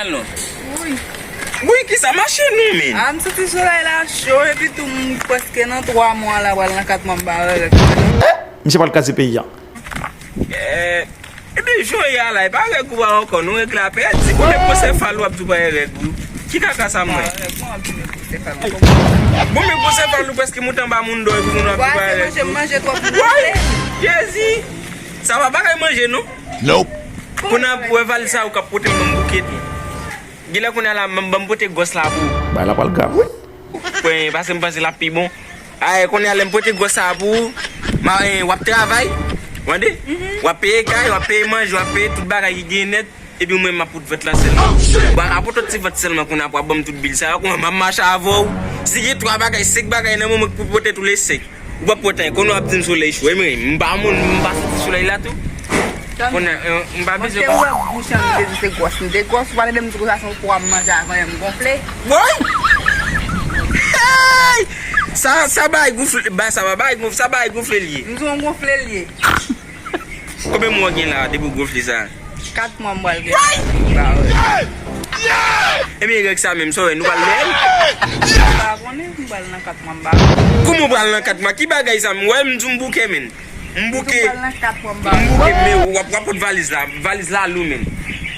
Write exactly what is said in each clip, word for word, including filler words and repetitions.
Alon. Wi. Wi, kisa mache nou, men? A, m santi solèy la cho, epi tou m prèske nan twa mwa la, pral nan kat mwa m pa wè règ. Misye pral kraze peyi a. Eh, epi jan w ye a la, e pa règ ou a ankò, non, règ la pèdi. Konbyen gwosè fal w ap di w pa gen règ ou? Ki kaka sa m wè? Bon, men gwosè fal ou prèske moute anba moun do, epi moun w ap di w pa gen règ ou. Manje, manje twòp. Woy! Jezi! Sa pa bagay manje, non. Nope. Kounye a pou wè valiz sa ou k ap pote m nan bouke tou. Genlè kounye a la, m, ban m pote gwòs la pou ou. Bagay la pral grav, wi. Pwen, pase m panse l ap pi bon. Ay, kounye a lè m pote gwòs sa pou ou, ma, eh, w ap travay, w tande? W ap peye kay, w ap peye manje, w ap peye tout bagay ki gen nèt, epi mwen m ap pote vant la sèlman. Bon, a pote ti vant sèlman kounye a pou w ap ban m tout bil sa yo, kounye a m ap mache avè w. Si gen twa bagay, senk bagay nan men mwen pou pote tou le senk. Ou p ap pran tan, konnen w ap di m solèy cho. E mwen, m pa moun, m pa santi solèy la tou. Konnen, eh, m pa bezwen. Mwen te wè bouch an, m te di se gwòs, m te gwòs, ou pa tande m di konsa se yon pwa m manje avan yè m gonfle. Woy! Hey! Sa, sa bay gonfle, ba, sa pa bay gonfle, sa bay gonfle l ye. M di w gonfle l ye. Konbyen mwa w gen la depi w gonfle sa? Kat mwa m pral gen. Ba, wè. Ebyen, règ sa menm, sa w wè, nou pral lè l? M pa konnen, m pral nan kat mwa, m pa konnen. Kouman w pral nan kat mwa? Ki bagay sa? M wè, m di w m bouke, men. M bouke. M pral nan kat mwa, m pa konnen. M bouke, men w ap, w ap pot valiz la. Valiz la lou, men.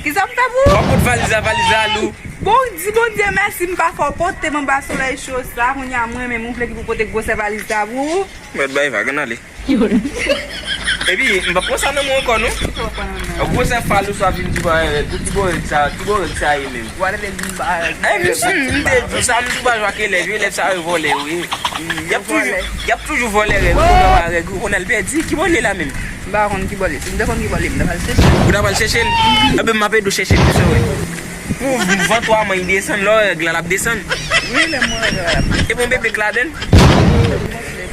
Kisa m fè pou ou? W ap pot valiz la, valiz la lou. Bon, di Bondye mèsi, m pa fè w pote m anba solèy cho sa. Kounye a, mwen menm, ou vle ki pou pote gwosè valiz la pou ou? Mèt bay vag, ann ale. Epi, m p ap pran sa nan men w ankò, non. Gwosè fal ou sa vin di w pa gen règ, ki bò règ sa, ki bò règ sa ye menm? Epi, si m te di w sa, m di w pa jwe ak elèv yo, elèv sa yo vòlè yo ye. Y ap toujou, y ap toujou vòlè règ, ou konnen pa règ, ou konnen l pèdi, ki bò l ye la menm? M pa konn ki bò l ye, si m te konn ki bò l ye, m ta pral chèche l. Ou ta pral chèche l? Enben, m ap ede w chèche l, mesye, wi. Pou vant ou a manyen desann, lè w wè règ la, l ap desann. Wi, lè m wè règ la, l ap desann. E bon bebe k ladann?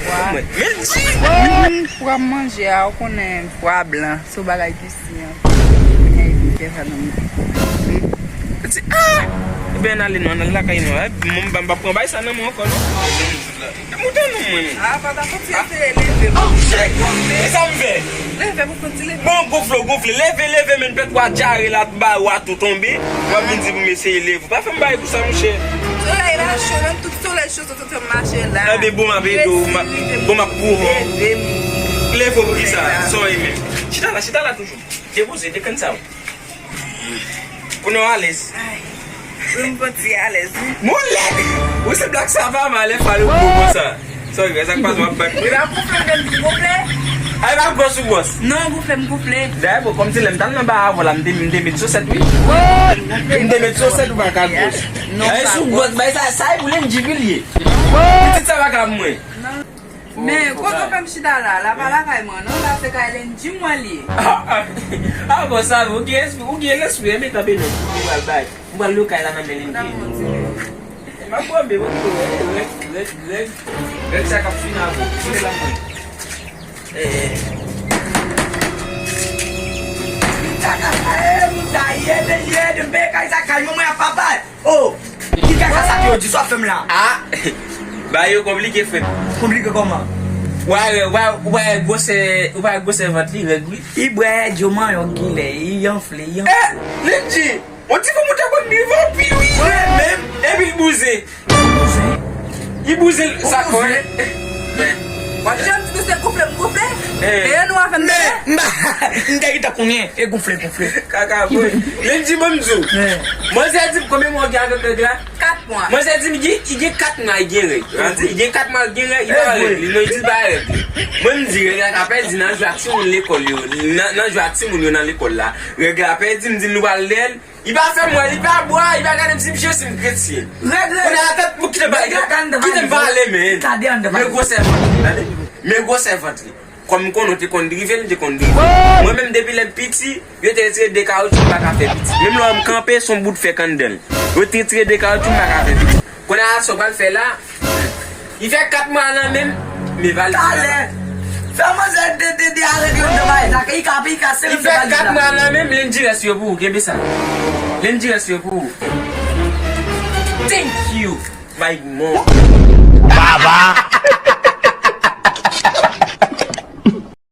Mwen, men di! Bon, pwa m manje a, ou konnen pwa blan, se yon bagay ki si anpil. Kounye a, epi m fè sa nan mwen. Di, ah! Ebyen, ann ale non, ann al lakay nou. Eh, mwen, m pa, m pa pran bay sa nan mwen ankò, non. Moute non mwen. Ah, pa ta fouti eseye leve. Oh, shit! E sa m fè? Leve pou fouti leve. Bon, gonfle, gonfle. Leve, leve, men pèt wa djare la, ba wa tou tonbe. W ap vin di pou m eseye leve. Pa fè m bagay pou sa, monchè. Solèy la cho, menm tout solèy cho, sot fè m mache la. Enben, bon, m ap ede w, m ap, bon, m ap pou w. Leve pou kisa? Sa w ye menm? Chita la, chita la toujou. Depoze, dekann sa w. Kounye a w alèz. Ay. Wi, m santi alèz, wi. Mon lèd! Ou se blak sava, m alè fal ou gwo konsa. Sorry, sa k pase w ap bat. Li pa gonfle, m te di gonfle. Ay, pa gwòs ou gwòs. Non, gonfle, m gonfle. Dayè, bon, kòmsi lè m t al nan ba avè w la, m te, m te met sosèt, wi. M te met sosèt, ou pa ka gwòs. Ay, sou gwòs, bay sa, sa e pou Lendji ki l ye. Pitit sa pa ka pou mwen. Men, kote w fè m chita la? La pa lakay mwen, non, la se kay Lendji mwen l ye. Ah, ah, ah, bon, sa, ou gen espri, ou gen lespri, enben, tanpri non, m pral bay. M pral lwe kay la nan men Lendji. M ap pran men, mwen, règ, règ, règ, règ. Règ sa k ap fin avè w. Kote la mwen? Eh. Kaka, eh, moun sa, ede, ede, m peye kay sa, kay manman ak papa. Oh! Ki kaka sa ke yo di sa w ap fè m la? Ah! Bagay yo konplike, frè m. Konplike kòman? Ou pa wè, ou pa, ou pa wè gwosè, ou pa wè gwosè vant li, règ li? Li bwè djo manyo gilè, li anfle, li anfle. Eh! Lendji! On ti fò mwen ta konn li vanpi, wi! Wi, menm. Epi l bouze. Li bouze. Li bouze l, sa kòrèk. W ap janm di nou se gonfle m gonfle? Eh. E nou avè m. Men, m pa, m te gentan konnen, e gonfle, gonfle. Kaka, boy. Lendji, ban m di w. Eh. Manzè di m konbyen mwa w gen avèk règ la? Kat mwa. Manzè di m li gen, li gen kat mwa li gen règ. Sa di, li gen kat mwa li gen règ, li pa règ li. Non, li di l pa règ li. Mwen, m di règ la ka pèdi nan jwe ak timoun lekòl yo. Nan, nan jwe ak timoun yo nan lekòl la. Règ la pèdi, m di l nou pral lè l. Li pa fè m wè, li pa bwè, li pa gade m si m jezi m kretyen. Règ, règ. Kounye a tèt mwen kite m pale, kite m pale, men. Men gwosè vant li, tande. Men gwosè vant li. Kòm m konnen w te konn drive l, m te konn drive l. Mwen menm depi lè m piti, yo te retire de kawoutchou m pa ka fè pitit. Menm lè w wè m kanpe, se yon bout fè k anndan l. Yo te retire de kawoutchou m pa ka fè pitit. Kounye a sa w pral fè la, li fè kat mwa nan men m, men valiz la. Talè. Fè manzè de, de, de arete anndan bagay sa, ke li ka, li ka sere de valiz la. Li fè kat mwa nan men m, Lendji rès yo pou ou, kenbe sa. Lendji rès yo pou ou. Thank you, my mom. Baba.